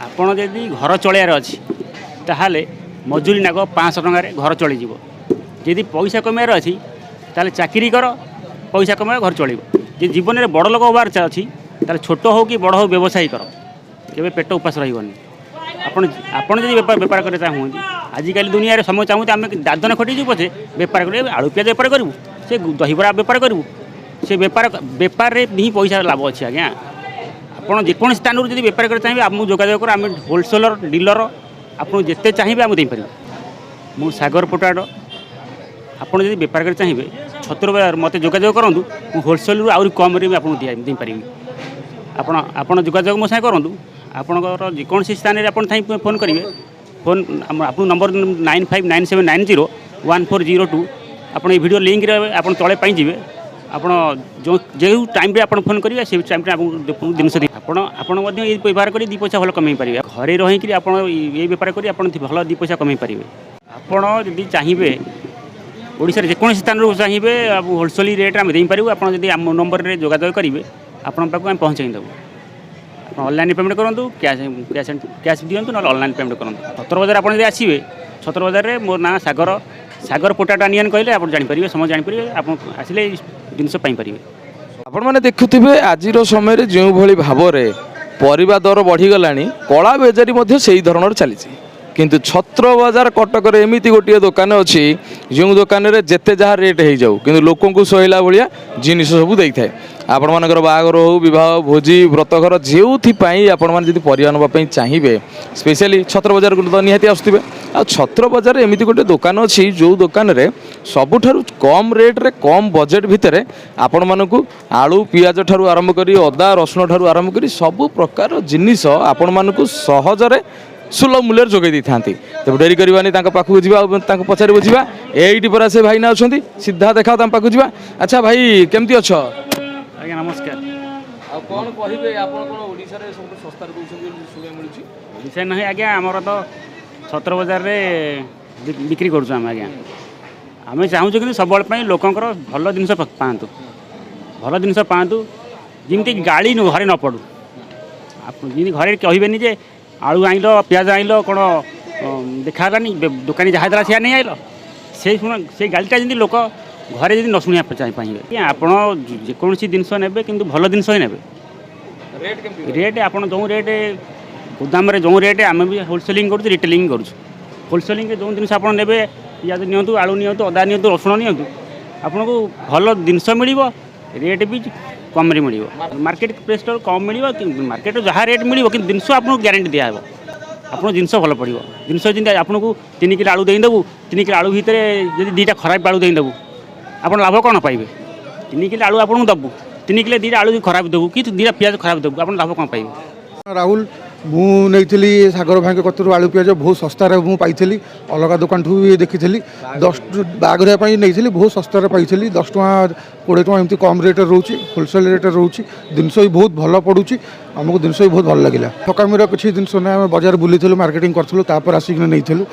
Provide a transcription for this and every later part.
ଆପଣ ଯଦି ଘର ଚଳେଇବାର ଅଛି, ତାହେଲେ ମଜୁରୀ ନାଗ 500 ଟଙ୍କାରେ ଘର ଚଳିଯିବ। ଯଦି ପଇସା କମେଇବାର ଅଛି, ତାହେଲେ ଚାକିରି କର, ପଇସା କମାଇବ, ଘର ଚଳିବ। ଯଦି ଜୀବନରେ ବଡ଼ ଲୋକ ହେବାର ଅଛି, ତାହେଲେ ଛୋଟ ହେଉ କି ବଡ଼ ହେଉ, ବ୍ୟବସାୟୀ କର, କେବେ ପେଟ ଉପାସ ରହିବନି। ଆପଣ ଯଦି ବେପାର କରିବାକୁ ଚାହୁଁଛନ୍ତି, ଆଜିକାଲି ଦୁନିଆରେ ସମୟ ଚାହୁଁଛନ୍ତି ଆମେ ଦାଦନ ଖଟିଯିବୁ ପଛେ ବେପାର କରିବୁ, ଆଳୁ ପିଆଜ ବେପାର କରିବୁ, ସେ ଦହିବରା ବେପାର କରିବୁ। ସେ ବେପାରରେ ହିଁ ପଇସା ଲାଭ ଅଛି ଆଜ୍ଞା। ଆପଣ ଯେକୌଣସି ସ୍ଥାନରୁ ଯଦି ବେପାର କରିବାକୁ ଚାହିଁବେ, ଆମକୁ ଯୋଗାଯୋଗ କର। ଆମେ ହୋଲସେଲର, ଡିଲର, ଆପଣ ଯେତେ ଚାହିଁବେ ଆମକୁ ଦେଇପାରିବୁ। ମୁଁ ସାଗର ପୋଟାଡ। ଆପଣ ଯଦି ବେପାର କରିବାକୁ ଚାହିଁବେ, ଛତ୍ର ବଜାର ମୋତେ ଯୋଗାଯୋଗ କରନ୍ତୁ। ମୁଁ ହୋଲସେଲରୁ ଆହୁରି କମ୍ରେ ବି ଆପଣଙ୍କୁ ଦେଇପାରିବି। ଆପଣ ଯୋଗାଯୋଗ ମୋ ସାଙ୍ଗେ କରନ୍ତୁ। ଆପଣଙ୍କର ଯେକୌଣସି ସ୍ଥାନରେ ଆପଣ ଥାଇ ଫୋନ୍ କରିବେ, ଫୋନ୍ ଆମ ଆପଣଙ୍କ ନମ୍ବର 9597901402। ଆପଣ ଏଇ ଭିଡ଼ିଓ ଲିଙ୍କରେ ଆପଣ ତଳେ ପାଇଯିବେ। ଆପଣ ଯେଉଁ ଟାଇମ୍ରେ ଆପଣ ଫୋନ୍ କରିବେ, ସେଇ ଟାଇମ୍ରେ ଆପଣଙ୍କୁ ଜିନିଷ ଦେଇ ଆପଣ ମଧ୍ୟ ଏଇ ବେପାର କରି ଦୁଇ ପଇସା ଭଲ କମେଇ ପାରିବେ। ଘରେ ରହିକିରି ଆପଣ ଏଇ ବେପାର କରି ଆପଣ ଭଲ ଦୁଇ ପଇସା କମେଇ ପାରିବେ। ଆପଣ ଯଦି ଚାହିଁବେ, ଓଡ଼ିଶାରେ ଯେକୌଣସି ସ୍ଥାନରୁ ଚାହିଁବେ, ଆଉ ହୋଲସେଲ୍ ରେଟ୍ରେ ଆମେ ଦେଇପାରିବୁ। ଆପଣ ଯଦି ଆମ ନମ୍ବରରେ ଯୋଗାଯୋଗ କରିବେ, ଆପଣଙ୍କ ପାଖକୁ ଆମେ ପହଞ୍ଚାଇ ଦେବୁ। ଆପଣ ଅନଲାଇନ୍ ପେମେଣ୍ଟ କରନ୍ତୁ, କ୍ୟାସ୍ କ୍ୟାସ୍ କ୍ୟାସ୍ ଦିଅନ୍ତୁ, ନହେଲେ ଅନଲାଇନ୍ ପେମେଣ୍ଟ କରନ୍ତୁ। ଛତ୍ର ବଜାର ଆପଣ ଯଦି ଆସିବେ, ଛତ୍ର ବଜାରରେ ମୋ ନାଁ ସାଗର, ସାଗର ପୋଟାଟୋ ଆନିଆନ୍ କହିଲେ ଆପଣ ଜାଣିପାରିବେ, ସମସ୍ତେ ଜାଣିପାରିବେ। ଆପଣ ଆସିଲେ ଏଇ ଜିନିଷ ପାଇପାରିବେ। ଆପଣମାନେ ଦେଖୁଥିବେ, ଆଜିର ସମୟରେ ଯେଉଁଭଳି ଭାବରେ ପରିବା ଦର ବଢ଼ିଗଲାଣି, କଳା ବେଜାରୀ ମଧ୍ୟ ସେଇ ଧରଣର ଚାଲିଛି। କିନ୍ତୁ ଛତ୍ର ବଜାର କଟକରେ ଏମିତି ଗୋଟିଏ ଦୋକାନ ଅଛି, ଯେଉଁ ଦୋକାନରେ ଯେତେ ଯାହା ରେଟ୍ ହେଇଯାଉ, କିନ୍ତୁ ଲୋକଙ୍କୁ ସହିଲା ଭଳିଆ ଜିନିଷ ସବୁ ଦେଇଥାଏ। ଆପଣମାନଙ୍କର ବାହାଘର ହେଉ, ବିବାହ, ଭୋଜି, ବ୍ରତଘର, ଯେଉଁଥିପାଇଁ ଆପଣମାନେ ଯଦି ପରିବା ନେବା ପାଇଁ ଚାହିଁବେ, ସ୍ପେଶିଆଲି ଛତ୍ର ବଜାରକୁ ତ ନିହାତି ଆସୁଥିବେ। ଆଉ ଛତ୍ର ବଜାରରେ ଏମିତି ଗୋଟେ ଦୋକାନ ଅଛି, ଯେଉଁ ଦୋକାନରେ ସବୁଠାରୁ କମ୍ ରେଟ୍ରେ, କମ୍ ବଜେଟ୍ ଭିତରେ ଆପଣମାନଙ୍କୁ ଆଳୁ ପିଆଜ ଠାରୁ ଆରମ୍ଭ କରି, ଅଦା ରସୁଣ ଠାରୁ ଆରମ୍ଭ କରି ସବୁ ପ୍ରକାର ଜିନିଷ ଆପଣମାନଙ୍କୁ ସହଜରେ ସୁଲଭ ମୂଲ୍ୟରେ ଯୋଗାଇ ଦେଇଥାନ୍ତି। ତେବେ ଡେରି କରିବାନି, ତାଙ୍କ ପାଖକୁ ଯିବା ଆଉ ତାଙ୍କୁ ପଚାରି ବୁଝିବା। ଏଇଠି ପରା ସେ ଭାଇନା ଅଛନ୍ତି, ସିଧା ଦେଖାଅ, ତାଙ୍କ ପାଖକୁ ଯିବା। ଆଚ୍ଛା ଭାଇ, କେମିତି ଅଛ? ଆଜ୍ଞା, ନମସ୍କାର। ଆଉ କ'ଣ କହିବେ? ଆପଣ କ'ଣ ଓଡ଼ିଶାରେ ସବୁଠୁ ଶସ୍ତାରେ ଦେଉଛନ୍ତି ବୋଲି ଶୁଣିବାକୁ ମିଳୁଛି? ଓଡ଼ିଶା ନୁହେଁ ଆଜ୍ଞା, ଆମର ତ ଛତ୍ର ବଜାରରେ ବିକ୍ରି କରୁଛୁ ଆମେ ଆଜ୍ଞା। ଆମେ ଚାହୁଁଛୁ କିନ୍ତୁ ସବୁବେଳେ ପାଇଁ ଲୋକଙ୍କର ଭଲ ଜିନିଷ ପାଆନ୍ତୁ, ଭଲ ଜିନିଷ ପାଆନ୍ତୁ, ଯେମିତି ଗାଳି ଘରେ ନ ପଡ଼ୁ। ଆପଣ ଯେମିତି ଘରେ କହିବେନି ଯେ ଆଳୁ ଆଣିଲ, ପିଆଜ ଆଣିଲ, କ'ଣ ଦେଖା ହେଲାନି, ଦୋକାନୀ ଯାହା ଦେଲା ସେୟା ନେଇ ଆଇଲ। ସେଇ ଶୁଣ, ସେଇ ଗାଳିଟା ଯେମିତି ଲୋକ ଘରେ ଯଦି ନ ଶୁଣିବା ଚାହିଁବେ। ଆଜ୍ଞା, ଆପଣ ଯେକୌଣସି ଜିନିଷ ନେବେ, କିନ୍ତୁ ଭଲ ଜିନିଷ ହିଁ ନେବେ। ରେଟ୍ କେମିତି? ରେଟ୍ ଆପଣ ଯେଉଁ ରେଟ୍ ଗୋଦାମରେ ଯେଉଁ ରେଟ୍, ଆମେ ବି ହୋଲସେଲିଂ କରୁଛୁ, ରିଟେଲିଂ କରୁଛୁ। ହୋଲସେଲିଂରେ ଯେଉଁ ଜିନିଷ ଆପଣ ନେବେ, ପିଆଜ ନିଅନ୍ତୁ, ଆଳୁ ନିଅନ୍ତୁ, ଅଦା ନିଅନ୍ତୁ, ରସୁଣ ନିଅନ୍ତୁ, ଆପଣଙ୍କୁ ଭଲ ଜିନିଷ ମିଳିବ, ରେଟ୍ ବି କମ୍ରେ ମିଳିବ। ମାର୍କେଟ ପ୍ରାଇସ୍ଠାରୁ କମ୍ ମିଳିବ। ମାର୍କେଟରେ ଯାହା ରେଟ୍ ମିଳିବ, କିନ୍ତୁ ଜିନିଷ ଆପଣଙ୍କୁ ଗ୍ୟାରେଣ୍ଟି ଦିଆହେବ, ଆପଣଙ୍କ ଜିନିଷ ଭଲ ପଡ଼ିବ। ଜିନିଷ ଯେମିତି ଆପଣଙ୍କୁ 3 କିଲୋ ଆଳୁ ଦେଇଦେବୁ, 3 କିଲୋ ଆଳୁ ଭିତରେ ଯଦି ଦୁଇଟା ଖରାପ ଆଳୁ ଦେଇଦେବୁ, ଆପଣ ଲାଭ କ'ଣ ପାଇବେ? 3 କିଲୋ ଆଳୁ ଆପଣଙ୍କୁ ଦେବୁ, 3 କିଲୋ ଦୁଇଟା ଆଳୁ ଖରାପ ଦେବୁ କି ଦୁଇଟା ପିଆଜ ଖରାପ ଦେବୁ, ଆପଣ ଲାଭ କ'ଣ ପାଇବେ? ରାହୁଲ। ମୁଁ ନେଇଥିଲି ସାଗର ଭାଇଙ୍କ କତିରୁ ଆଳୁ ପିଆଜ, ବହୁତ ଶସ୍ତାରେ ମୁଁ ପାଇଥିଲି। ଅଲଗା ଦୋକାନଠୁ ବି ଦେଖିଥିଲି। 10 ବାହାଘରିଆ ପାଇଁ ନେଇଥିଲି, ବହୁତ ଶସ୍ତାରେ ପାଇଥିଲି। 10 ଟଙ୍କା, 20 ଟଙ୍କା ଏମିତି କମ୍ ରେଟ୍ରେ ରହୁଛି, ହୋଲସେଲ୍ ରେଟ୍ରେ ରହୁଛି। ଜିନିଷ ବି ବହୁତ ଭଲ ପଡ଼ୁଛି ଆମକୁ, ଜିନିଷ ବି ବହୁତ ଭଲ ଲାଗିଲା। ଠକାମିର କିଛି ଜିନିଷ ନାହିଁ। ଆମେ ବଜାର ବୁଲିଥିଲୁ, ମାର୍କେଟିଂ କରିଥିଲୁ, ତାପରେ ଆସିକିନା ନେଇଥିଲୁ।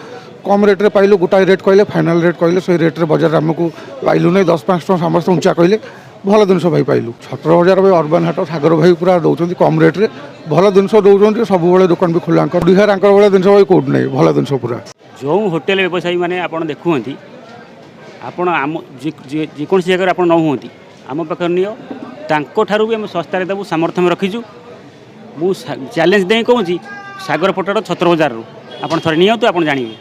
କମ୍ ରେଟ୍ରେ ପାଇଲୁ। ଗୋଟାଏ ରେଟ୍ କହିଲେ, ଫାଇନାଲ୍ ରେଟ୍ କହିଲେ, ସେଇ ରେଟ୍ରେ ବଜାରରେ ଆମକୁ ପାଇଲୁ ନାହିଁ। 10 5 ଟଙ୍କା ସମସ୍ତେ ଉଞ୍ଚା କହିଲେ। ଭଲ ଜିନିଷ ଭାଇ ପାଇଲୁ। ଛତ୍ର ବଜାର ଭାଇ, ଅର୍ବାନ ହାଟ, ସାଗର ଭାଇ ପୁରା ଦେଉଛନ୍ତି, କମ୍ ରେଟ୍ରେ ଭଲ ଜିନିଷ ଦେଉଛନ୍ତି। ସବୁବେଳେ ଦୋକାନ ବି ଖୋଲା ଆଙ୍କର। ଓଡ଼ିଶାରେ ଆଙ୍କର ଭଳିଆ ଜିନିଷ ଭାଇ କେଉଁଠି ନାହିଁ, ଭଲ ଜିନିଷ ପୁରା। ଯେଉଁ ହୋଟେଲ ବ୍ୟବସାୟୀମାନେ ଆପଣ ଦେଖୁଛନ୍ତି, ଆପଣ ଆମ ଯେକୌଣସି ଜାଗାରେ ଆପଣ ନ ହୁଅନ୍ତି, ଆମ ପାଖରେ ନିଅ, ତାଙ୍କଠାରୁ ବି ଆମେ ଶସ୍ତାରେ ଦେବୁ ସାମର୍ଥ୍ୟ ଆମେ ରଖିଛୁ। ମୁଁ ଚ୍ୟାଲେଞ୍ଜ ଦେଇ କହୁଛି, ସାଗର ପଟର ଛତ୍ର ବଜାରରୁ ଆପଣ ଥରେ ନିଅନ୍ତୁ, ଆପଣ ଜାଣିବେ।